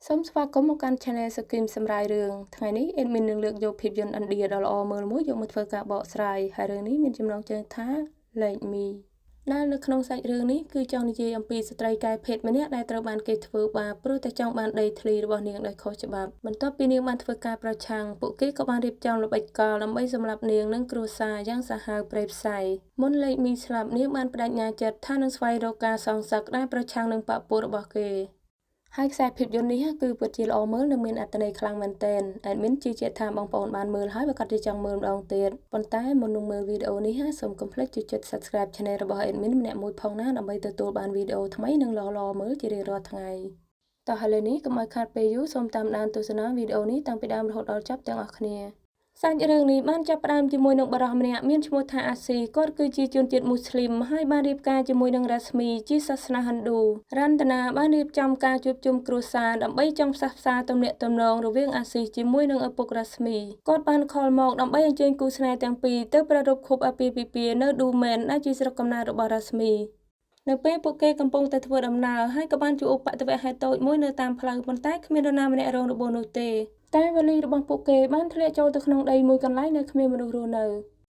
សូមស្វាគមន៍មកកាន់ Channel សគីមសម្រាយរឿងថ្ងៃនេះ Admin នឹងលើកយកភាពយន្តឥណ្ឌាដ៏ល្អមើលមួយយកមកធ្វើការបកស្រាយហើយរឿងនេះមានចំណងជើងថាលេខមីដែលនៅក្នុងសាច់រឿងនេះគឺចង់និយាយអំពីស្ត្រីកែភេទម្នាក់ដែលត្រូវបានគេធ្វើបាបព្រោះតែចង់បានដីធ្លីរបស់នាងដោយខុសច្បាប់បន្ទាប់ពីនាងបានធ្វើការប្រឆាំងពួកគេក៏បានរៀបចំល្បិចកលដើម្បីសម្លាប់នាងនិងគ្រួសារយ៉ាងសាហាវព្រៃផ្សៃមុនលេខមីស្លាប់នាងបានប្តេជ្ញាចិត្តថានឹងស្វែងរកការសងសឹកដែលប្រឆាំងនឹងបក្សពួករបស់គេ ហើយខ្សែភាពយន្តនេះគឺពិតជាល្អមើលនិងមានអត្ថន័យខ្លាំងមែនទែន Admin ជឿជាក់ថាបងប្អូនបានមើលហើយប្រាកដជាចង់មើលម្ដងទៀតប៉ុន្តែមុននឹងមើលវីដេអូនេះសូមកុំភ្លេចចុច Subscribe Channel របស់ Admin ម្នាក់មួយផងណាដើម្បីទទួលបានវីដេអូថ្មីនិងល្អៗមើលជារៀងរាល់ថ្ងៃតោះឥឡូវនេះកុំឲ្យខាតពេលយូរសូមតាមដានទស្សនាវីដេអូនេះតាំងពីដើមរហូតដល់ចប់ទាំងអស់គ្នាសាច់រឿងនេះបានចាប់ផ្ដើមជាមួយនឹងបុរសម្នាក់មានឈ្មោះថាអាស៊ីគាត់គឺជាជនជាតិមូស្លីមហើយបានរៀបការជាមួយនឹងរ៉ាស្មីជាសាសនាហិណ្ឌូរ៉ាន់តាណាបានរៀបចំការជួបជុំគ្រួសារដើម្បីចង់ផ្សះផ្សាទំនាក់ទំនងរវាងអាស៊ីជាមួយនឹងឪពុករ៉ាស្មីគាត់បានខលមកដើម្បីអញ្ជើញគូស្នេហ៍ទាំងពីរទៅប្រារព្ធខួបអាពាហ៍ពិពាហ៍នៅឌូមែនដែលជាស្រុកកំណើតរបស់រ៉ាស្មីនៅពេលពួកគេកំពុងតែធ្វើដំណើរហើយក៏បានជួបឧបទ្ទវហេតុតូចមួយនៅតាមផ្លូវប៉ុន្តែគ្មាននរណាម្នាក់រងរបួសនោះទេតែវ៉ាលីរបស់ពួកគេបានធ្លាក់ចូលទៅក្នុងដីមួយកន្លែងដែលគ្មានមនុស្សរស់ន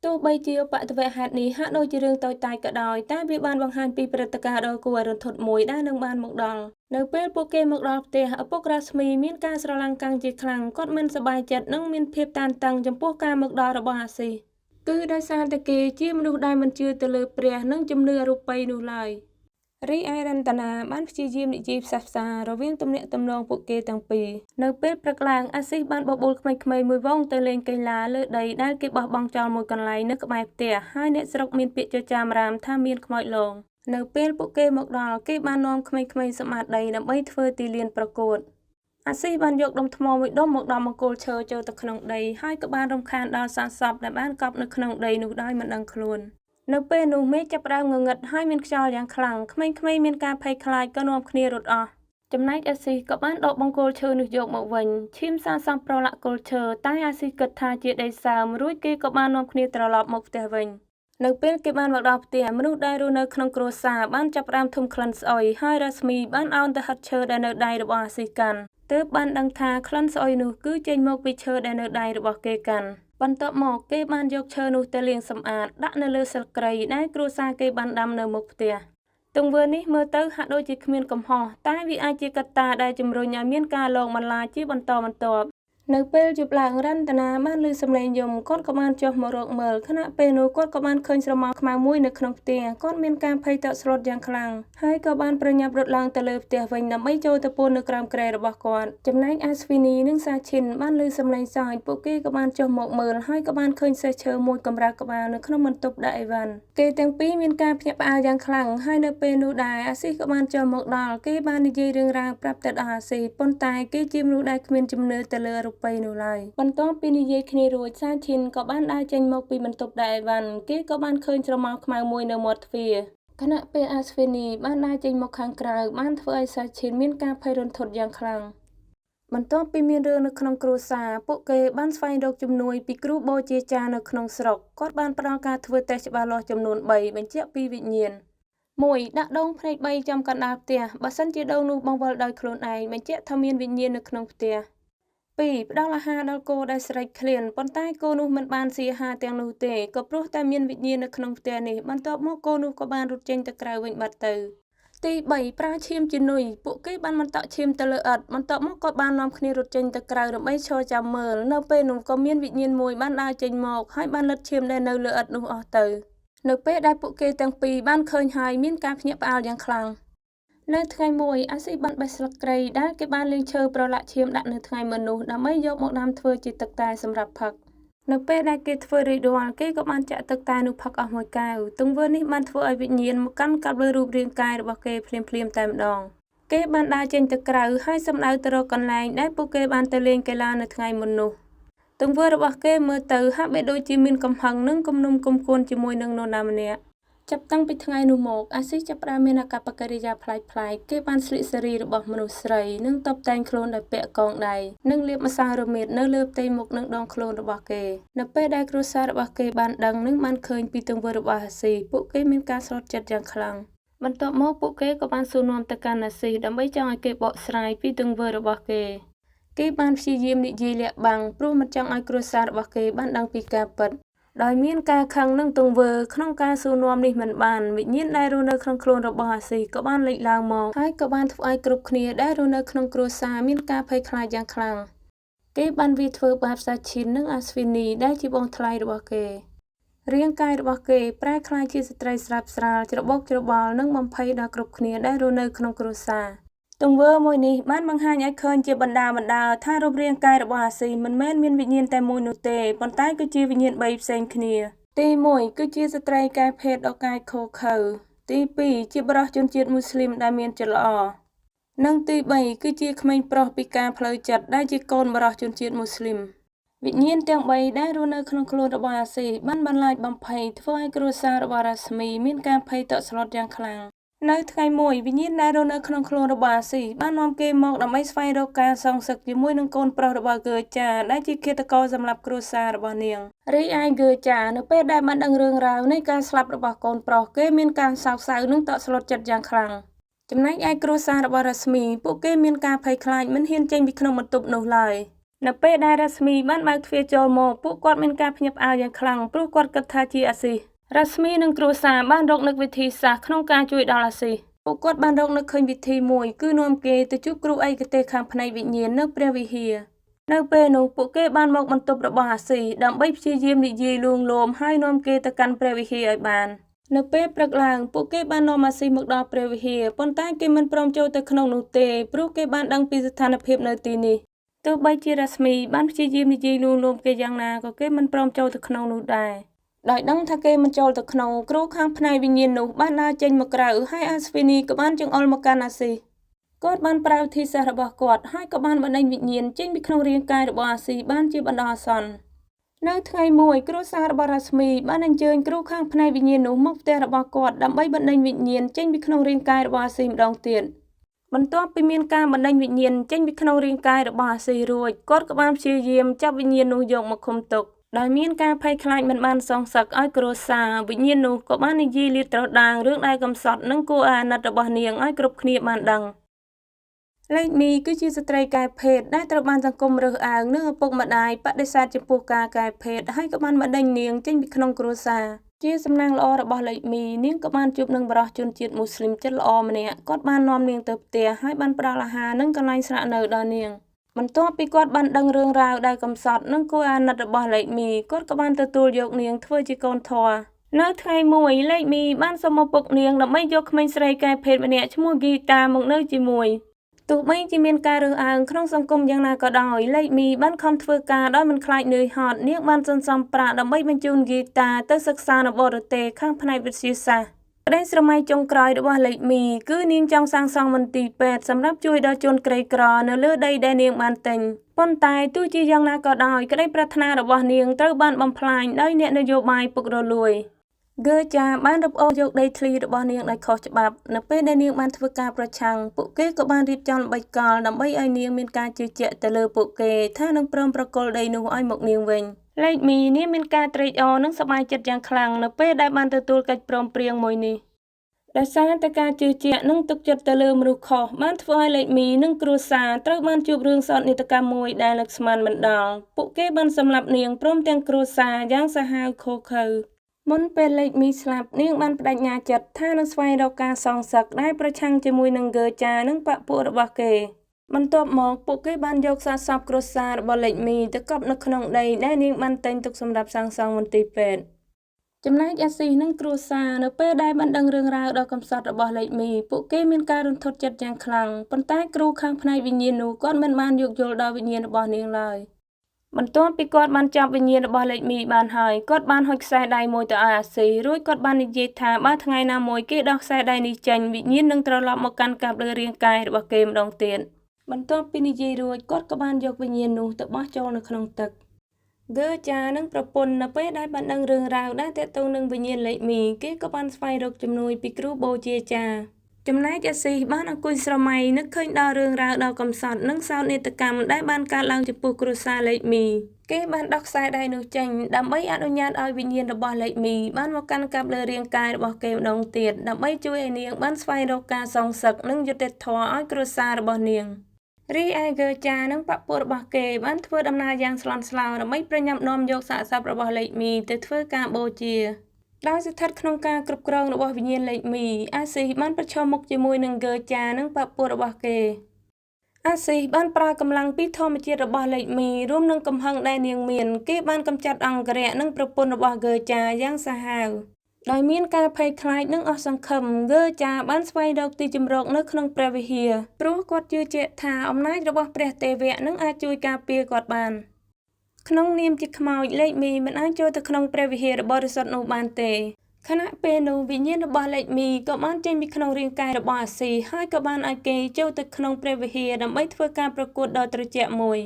ៅទោះបីជាឧបទ្ទវហេតុនេះហាក់ដូចជារឿងតូចតាចក៏ដោយតែវាបានបង្ហាញពីព្រឹត្តិការណ៍ដ៏គួរឲ្យរន្ធត់មួយដែលនឹងបានមកដល់នៅពេលពួកគេមកដល់ផ្ទះឪពុករ៉ាស្មីមានការស្រឡាំងកាំងជាខ្លាំងគាត់មិនសប្បាយចិត្តនិងមានភាពតានតឹងចំពោះការមកដល់របស់អាស៊ីគឺដោយសារតែគេជាមនុស្សដែលមិនជឿទៅលើព្រះនិងជំនឿអរូបីនោះឡើយរីឯរន្តានាបានព្យាយាមនិយាយផ្សះផ្សារវាងទំនាក់ទំនងពួកគេទាំងពីរនៅពេលព្រឹកឡើងអាស៊ីសបានបបួលក្មេងៗមួយវងទៅលេងកីឡាលើដីដែលគេបោះបង់ចោលមួយកន្លែងនៅក្បែរផ្ទះហើយអ្នកស្រុកមានពាក្យចចាមរាមថាមានខ្មោចលងនៅពេលពួកគេមកដល់គេបាននាំក្មេងៗសម្អាតដីដើម្បីធ្វើទីលានប្រកួតអាស៊ីសបានយកដុំថ្មមួយដុំមកដំមង្គលឈើចូលទៅក្នុងដីហើយក៏បានរំខានដល់សាកសពដែលបានកប់នៅក្នុងដីនោះដោយមិនដឹងខ្លួននៅពេលនោះមេឃចាប់ផ្ដើមងងឹតហើយមានខ្យល់យ៉ាងខ្លាំងក្មេងៗមានការភ័យខ្លាចក៏នាំគ្នារត់អស់ចំណែកអាស៊ីសក៏បានដកបង្គោលឈើនោះយកមកវិញឈាមសាកសពប្រឡាក់គល់ឈើតែអាស៊ីសគិតថាជាដីសើមរួចគេក៏បាននាំគ្នាត្រឡប់មកផ្ទះវិញនៅពេលគេបានមកដល់ផ្ទះមនុស្សដែលរស់នៅក្នុងគ្រួសារបានចាប់ផ្ដើមធុំក្លិនស្អុយហើយរ៉ាស្មីបានឱនទៅហិតឈើដែលនៅដៃរបស់អាស៊ីសកាន់ទើបបានដឹងថាក្លិនស្អុយនោះគឺចេញមកពីឈើដែលនៅដៃរបស់គេកាន់បន្ទាប់មកគេបានយកឈើនោះទៅលាងសម្អាតដាក់នៅលើស្លឹកគ្រៃដែលគ្រួសារគេបានដាំនៅមុខផ្ទះទង្វើនេះមើលទៅហាក់ដូចជាគ្មានកំហុសតែវាអាចជាកត្តាដែលជំរុញឲ្យមានការលងបន្លាចជាបន្តបន្ទាប់នៅពេលយប់ឡើងរន្តានាបានឮសំឡេងយំគាត់ក៏បានចុះមករកមើលខណៈពេលនោះគាត់ក៏បានឃើញស្រមោលខ្មៅមួយនៅក្នុងផ្ទះគាត់មានការភ័យតក់ស្លុតយ៉ាងខ្លាំងហើយក៏បានប្រញាប់រត់ឡើងទៅលើផ្ទះវិញដើម្បីចូលទៅពួននៅក្រោមគ្រែរបស់គាត់ចំណែកអាស្វីនីនិងសាឈិនបានឮសំឡេងសើចពួកគេក៏បានចុះមកមើលហើយក៏បានឃើញសេះឈើមួយកម្រាស់ក្បាលនៅក្នុងបន្ទប់ដាក់អីវ៉ាន់គេទាំងពីរមានការភ្ញាក់ផ្អើលយ៉ាងខ្លាំងហើយនៅពេលនោះដែរអាស៊ីសក៏បានចុះមកដល់គេបាននិយាយរឿងរ៉ាវប្រាប់ទៅដល់អាស៊ីសប៉ុន្តែគេជាមនុស្សដែលគ្មានជំនឿទៅលើរូបីនោះឡើយបន្ទាប់ពីនិយាយគ្នារួចសាឈិនក៏បានដើរចេញមកពីបន្ទប់ដាក់អីវ៉ាន់គេក៏បានឃើញស្រមោលខ្មៅមួយនៅមាត់ទ្វារខណៈពេលអាស្វីនីបានដើរចេញមកខាងក្រៅបានធ្វើឲ្យសាឈិនមានការភ័យរន្ធត់យ៉ាងខ្លាំងបន្ទាប់ពីមានរឿងនៅក្នុងគ្រួសារពួកគេបានស្វែងរកជំនួយពីគ្រូបូជាចារ្យនៅក្នុងស្រុកគាត់បានផ្ដល់ការធ្វើតេស្តច្បាស់លាស់ចំនួន3បញ្ជាក់ពីវិញ្ញាណ1ដាក់ដងភ្នែក3ចំកណ្ដាលផ្ទះបើសិនជាដងនោះបង្វិលដោយខ្លួនឯងបញ្ជាក់ថាមានវិញ្ញាណនៅក្នុងផ្ទះ2ផ្ដល់អាហារដល់គោដែលស្រេកឃ្លានប៉ុន្តែគោនោះមិនបានស៊ីអាហារទាំងនោះទេក៏ព្រោះតែមានវិញ្ញាណនៅក្នុងផ្ទះនេះបន្ទាប់មកគោនោះក៏បានរត់ចេញទៅក្រៅវិញបាត់ទៅទី3ប្រើឈាមជំនួយពួកគេបានបន្តក់ឈាមទៅលើឥដ្ឋបន្ទាប់មកក៏បាននាំគ្នារត់ចេញទៅក្រៅដើម្បីឈរចាំមើលនៅពេលនោះក៏មានវិញ្ញាណមួយបានដើរចេញមកហើយបានលិតឈាមដែលនៅលើឥដ្ឋនោះអស់ទៅនៅពេលដែលពួកគេទាំងពីរបានឃើញហើយមានការភ្ញាក់ផ្អើលយ៉ាងខ្លាំងនៅថ្ងៃមួយអាស៊ីបានបេះស្លឹកគ្រៃដែលគេបានលាងឈើប្រឡាក់ឈាមដាក់នៅថ្ងៃមុននោះដើម្បីយកមកដាំធ្វើជាទឹកតែសម្រាប់ផឹកនៅពេលដែលគេធ្វើរួចរាល់គេក៏បានចាក់ទឹកតែនោះផឹកអស់មួយកែវទង្វើនេះបានធ្វើឲ្យវិញ្ញាណមកកាន់កាប់លើរូបរាងកាយរបស់គេភ្លាមៗតែម្ដងគេបានដើរចេញទៅក្រៅហើយសម្ដៅទៅរកកន្លែងដែលពួកគេបានទៅលេងកីឡានៅថ្ងៃមុននោះទង្វើរបស់គេមើលទៅហាក់បីដូចជាមានកំហឹងនិងគំនុំគំគួនជាមួយនឹងនរណាម្នាក់ចាប់តាំងពីថ្ងៃនោះមកអាស៊ីសចាប់ផ្ដើមមានអាកប្បកិរិយាប្លែកៗគេបានស្លៀកសារីរបស់មនុស្សស្រីនិងតុបតែងខ្លួនដោយពាក់កងដៃនិងលាបម្សៅរមៀតនៅលើផ្ទៃមុខនិងដងខ្លួនរបស់គេនៅពេលដែលគ្រួសាររបស់គេបានដឹងនិងបានឃើញពីទង្វើរបស់អាស៊ីពួកគេមានការស្លុតចិត្តយ៉ាងខ្លាំង បន្ទាប់មកពួកគេក៏បានសួរនាំទៅកាន់អាស៊ីសដើម្បីចង់ឲ្យគេបកស្រាយពីទង្វើរបស់គេគេបានព្យាយាមនិយាយលាក់បាំងព្រោះមិនចង់ឲ្យគ្រួសាររបស់គេបានដឹងពីការពិតដោយមានការខឹងនឹងទង្វើក្នុងការសួរនាំនេះមិនបានវិញ្ញាណដែលរស់នៅក្នុងខ្លួនរបស់អាស៊ីសក៏បានលេចឡើងមកហើយក៏បានធ្វើឲ្យគ្រប់គ្នាដែលរស់នៅក្នុងគ្រួសារមានការភ័យខ្លាចយ៉ាងខ្លាំងគេបានវាយធ្វើបាបសាឈិននិងអាស្វីនីដែលជាបងថ្លៃរបស់គេរាងកាយរបស់គេប្រែក្លាយជាស្ត្រីស្រាប់ស្រាលច្របូកច្របល់និងបំភ័យដល់គ្រប់គ្នាដែលរស់នៅក្នុងគ្រួសារទង្វើមួយនេះបានបង្ហាញឲ្យឃើញជាបណ្ដាបណ្ដាថារូបរាងកាយរបស់អាស៊ីមិនមែនមានវិញ្ញាណតែមួយនោះទេប៉ុន្តែគឺជាវិញ្ញាណ3ផ្សេងគ្នាទី1គឺជាស្ត្រីកែភេទដ៏កាចឃោរឃៅទី2ជាបុរសជនជាតិមូស្លីមដែលមានចិត្តល្អនិងទី3គឺជាក្មេងប្រុសពិការផ្លូវចិត្តដែលជាកូនបុរសជនជាតិមូស្លីមវិញ្ញាណទាំង3ដែលរស់នៅក្នុងខ្លួនរបស់អាស៊ីបានបន្លាចបំភ័យធ្វើឲ្យគ្រួសាររបស់រ៉ាស្មីមានការភ័យតក់ស្លុតយ៉ាងខ្លាំងនៅថ្ងៃមួយវិញ្ញាណដែលរស់នៅក្នុងខ្លួនរបស់អាស៊ីបាននាំគេមកដើម្បីស្វែងរកការសងសឹកជាមួយនឹងកូនប្រុសរបស់ហ្គឺចាដែលជាឃាតករសម្រាប់គ្រួសាររបស់នាងរីឯហ្គឺចានៅពេលដែលបានដឹងរឿងរ៉ាវនៃការស្លាប់របស់កូនប្រុសគេមានការសោកសៅនិងតក់ស្លុតចិត្តយ៉ាងខ្លាំងចំណែកឯគ្រួសាររបស់រ៉ាស្មីពួកគេមានការភ័យខ្លាចមិនហ៊ានចេញពីក្នុងបន្ទប់នោះឡើយនៅពេលដែលរ៉ាស្មីបានបើកទ្វារចូលមកពួកគាត់មានការភ្ញាក់ផ្អើលយ៉ាងខ្លាំងព្រោះគាត់គិតថាជាអាស៊ីរ៉ាស្មីនិងគ្រួសារបានរកនឹកវិធីសាស្ត្រក្នុងការជួយដល់អាស៊ីពួកគាត់បានរកនឹកឃើញវិធីមួយគឺនាំគេទៅជួបគ្រូឯកទេសខាងផ្នែកវិញ្ញាណនៅព្រះវិហារនៅពេលនោះពួកគេបានមកបន្ទប់របស់អាស៊ីដើម្បីព្យាយាមនិយាយលួងលោមហើយនាំគេទៅកាន់ព្រះវិហារឲ្យបាននៅពេលព្រឹកឡើងពួកគេបាននាំអាស៊ីមកដល់ព្រះវិហារប៉ុន្តែគេមិនព្រមចូលទៅក្នុងនោះទេព្រោះគេបានដឹងពីស្ថានភាពនៅទីនេះទោះបីជារ៉ាស្មីបានព្យាយាមនិយាយលួងលោមគេយ៉ាងណាក៏គេមិនព្រមចូលទៅក្នុងនោះដែរដោយដឹងថាគេមិនចូលទៅក្នុងគ្រូខាងផ្នែកវិញ្ញាណនោះបានដើរចេញមកក្រៅហើយអាស្វីនីក៏បានចង្អុលមកកាន់អាស៊ីគាត់បានប្រើវិធីសាស្ត្ររបស់គាត់ហើយក៏បានបណ្ដេញវិញ្ញាណចេញពីក្នុងរាងកាយរបស់អាស៊ីបានជាបណ្ដោះអាសន្ននៅថ្ងៃមួយគ្រួសាររបស់រ៉ាស្មីបានអញ្ជើញគ្រូខាងផ្នែកវិញ្ញាណនោះមកផ្ទះរបស់គាត់ដើម្បីបណ្ដេញវិញ្ញាណចេញពីក្នុងរាងកាយរបស់អាស៊ីម្ដងទៀតបន្ទាប់ពីមានការបណ្ដេញវិញ្ញាណចេញពីក្នុងរាងកាយរបស់អាស៊ីរួចគាត់ក៏បានព្យាយាមចាប់វិញ្ញាណនោះយកមកឃុំទុកដោយមានការភ័យខ្លាចមិនបានសងសឹកឲ្យគ្រួសារវិញ្ញាណនោះក៏បាននិយាយលាតត្រដាងរឿងដែលកំសត់និងគួរឲ្យអាណិតរបស់នាងឲ្យគ្រប់គ្នាបានដឹងលេខមីគឺជាស្ត្រីកែភេទដែលត្រូវបានសង្គមរើសអើងនិងឪពុកម្ដាយបដិសេធចំពោះការកែភេទហើយក៏បានបណ្ដេញនាងចេញពីក្នុងគ្រួសារជាសំណាងល្អរបស់លេខមីនាងក៏បានជួបនឹងបុរសជនជាតិមូស្លីមចិត្តល្អម្នាក់គាត់បាននាំនាងទៅផ្ទះហើយបានផ្ដល់អាហារនិងកន្លែងស្នាក់នៅដល់នាងបន្ទាប់ពីគាត់បានដឹងរឿងរ៉ាវដែលកំសត់និងគួរអាណិតរបស់លេខមីគាត់ក៏បានទទួលយកនាងធ្វើជាកូនធម៌នៅថ្ងៃមួយលេខមីបានសុំឪពុកនាងដើម្បីយកក្មេងស្រីកែភេទម្នាក់ឈ្មោះហ្គីតាមកនៅជាមួយទោះបីជាមានការរើសអើងក្នុងសង្គមយ៉ាងណាក៏ដោយលេខមីបានខំធ្វើការដោយមិនខ្លាចនឿយហត់នាងបានសន្សំប្រាក់ដើម្បីបញ្ជូនហ្គីតាទៅសិក្សានៅបរទេសខាងផ្នែកវិទ្យាសាស្ត្រក្តីស្រមៃចុងក្រោយរបស់លេខមីគឺនាងចង់សាងសង់មន្ទីរពេទ្យសម្រាប់ជួយដល់ជនក្រីក្រនៅលើដីដែលនាងបានទិញប៉ុន្តែទោះជាយ៉ាងណាក៏ដោយក្តីប្រាថ្នារបស់នាងត្រូវបានបំផ្លាញដោយអ្នកនយោបាយពុករលួយហ្គឺចាបានរឹបអូសយកដីធ្លីរបស់នាងដោយខុសច្បាប់នៅពេលដែលនាងបានធ្វើការប្រឆាំងពួកគេក៏បានរៀបចំល្បិចកលដើម្បីឲ្យនាងមានការជឿជាក់ទៅលើពួកគេថានឹងព្រមប្រគល់ដីនោះឲ្យមកនាងវិញលេខមីនាងមានការត្រេកអរនិងសប្បាយចិត្តយ៉ាងខ្លាំងនៅពេលដែលបានទទួលកិច្ចព្រមព្រៀងមួយនេះដោយសារតែការជឿជាក់និងទុកចិត្តទៅលើមនុស្សខុសបានធ្វើឲ្យលេខមីនិងគ្រួសារត្រូវបានជួបរឿងសោកនាដកម្មមួយដែលនឹកស្មានមិនដល់ពួកគេបានសម្លាប់នាងព្រមទាំងគ្រួសារយ៉ាងសាហាវឃោរឃៅមុនពេលលេខមីស្លាប់នាងបានប្តេជ្ញាចិត្តថានឹងស្វែងរកការសងសឹកដែលប្រឆាំងជាមួយនឹងហ្គឺចានិងបក្សពួករបស់គេបន្ទាប់មកពួកគេបានយកសាកសពគ្រួសាររបស់លេខមីទៅកប់នៅក្នុងដីដែលនាងបានទិញទុកសម្រាប់សាងសង់មន្ទីរពេទ្យចំណែកអាស៊ីនិងគ្រួសារនៅពេលដែលបានដឹងរឿងរ៉ាវដ៏កំសត់របស់លេខមីពួកគេមានការរន្ធត់ចិត្តយ៉ាងខ្លាំងប៉ុន្តែគ្រូខាងផ្នែកវិញ្ញាណនោះគាត់មិនបានយោគយល់ដល់វិញ្ញាណរបស់នាងឡើយបន្ទាប់ពីគាត់បានចាប់វិញ្ញាណរបស់លេខមីបានហើយគាត់បានហុចខ្សែដៃមួយទៅឲ្យអាស៊ីរួចគាត់បាននិយាយថាបើថ្ងៃណាមួយគេដោះខ្សែដៃនេះចេញវិញ្ញាណនឹងត្រឡប់មកកាន់កាប់លើរាងកាយរបស់គេម្ដងទៀតបន្ទាប់ពីនិយាយរួចគាត់ក៏បានយកវិញ្ញាណនោះទៅបោះចូលនៅក្នុងទឹកហ្គឺចានិងប្រពន្ធនៅពេលដែលបានដឹងរឿងរ៉ាវដែលទាក់ទងនឹងវិញ្ញាណលេខមីគេក៏បានស្វែងរកជំនួយពីគ្រូបូជាចាចំណែកអាស៊ីបានអង្គុយស្រមៃនឹកឃើញដល់រឿងរ៉ាវដ៏កំសត់និងសោកនាដកម្មដែលបានកើតឡើងចំពោះគ្រួសារលេខមី គេបានដោះខ្សែដៃនោះចេញដើម្បីអនុញ្ញាតឲ្យវិញ្ញាណរបស់លេខមីបានមកកាន់កាប់លើរាងកាយរបស់គេម្ដងទៀតដើម្បីជួយឲ្យនាងបានស្វែងរកការសងសឹកនិងយុត្តិធម៌ឲ្យគ្រួសាររបស់នាងរីឯហ្គឺចានិងបពុរបស់គេបានធ្វើដំណើរយ៉ាងស្លន់ស្លោដើម្បីប្រញាប់នាំយកសាកសពរបស់លេខមីទៅធ្វើការបូជាដោយស្ថិតក្នុងការគ្រប់គ្រងរបស់វិញ្ញាណលេខមីអាស៊ីបានប្រឈមមុខជាមួយនឹងហ្គឺចានិងបពុរបស់គេអាស៊ីបានប្រើកម្លាំងពីធម្មជាតិរបស់លេខមីរួមនឹងកំហឹងដែលនាងមានគេបានកម្ចាត់អង្គរៈនិងប្រពន្ធរបស់ហ្គឺចាយ៉ាងសាហាវដោយមានការភ័យខ្លាចនិងអស់សង្ឃឹមហ្គឺចាបានស្វែងរកទីជម្រកនៅក្នុងព្រះវិហារព្រោះគាត់ជឿជាក់ថាអំណាចរបស់ព្រះទេវៈនឹងអាចជួយការពារគាត់បានក្នុងនាមជាខ្មោចលេខមីមិនអាចចូលទៅក្នុងព្រះវិហារបរិសុទ្ធនោះបានទេខណៈពេលនោះវិញ្ញាណរបស់លេខមីក៏បានចេញពីក្នុងរាងកាយរបស់អាស៊ីហើយក៏បានឲ្យគេចូលទៅក្នុងព្រះវិហារដើម្បីធ្វើការប្រកួតដ៏ត្រជាក់មួយ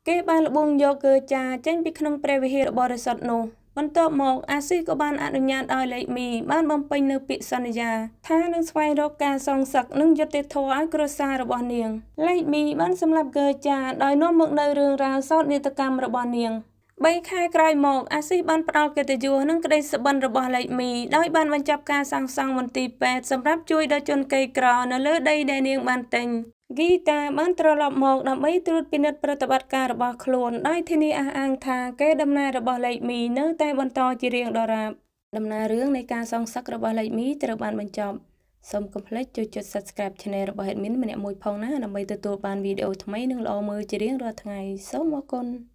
គេបានល្បួងយកហ្គឺចាចេញពីក្នុងព្រះវិហារបរិសុទ្ធនោះបន្ទាប់មកអាស៊ីក៏បានអនុញ្ញាតឲ្យលេខមីបានបំពេញនូវពាក្យសន្យាថានឹងស្វែងរកការសងសឹកនិងយុត្តិធម៌ឲ្យគ្រួសាររបស់នាងលេខមីបានសម្លាប់ហ្គឺចាដោយនាំមកនូវរឿងរ៉ាវសោកនាដកម្មរបស់នាង3ខែក្រោយមកអាស៊ីបានផ្ដល់កិត្តិយសនិងក្តីសុបិនរបស់លេខមីដោយបានបញ្ចប់ការសាងសង់មន្ទីរពេទ្យសម្រាប់ជួយដល់ជនក្រីក្រនៅលើដីដែលនាងបានទិញហ្គីតាបានត្រឡប់មកដើម្បីត្រួតពិនិត្យប្រតិបត្តិការរបស់ខ្លួនដោយធានាអះអាងថាកេរដំណែលរបស់លេខមីនៅតែបន្តជារៀងដរាបដំណើររឿងនៃការសងសឹករបស់លេខមីត្រូវបានបញ្ចប់សូមកុំភ្លេចជួយចុច Subscribe Channel របស់ Admin ម្នាក់មួយផងណាដើម្បីទទួលបានវីដេអូថ្មីនិងល្អមើលជារៀងរាល់ថ្ងៃសូមអរគុណ។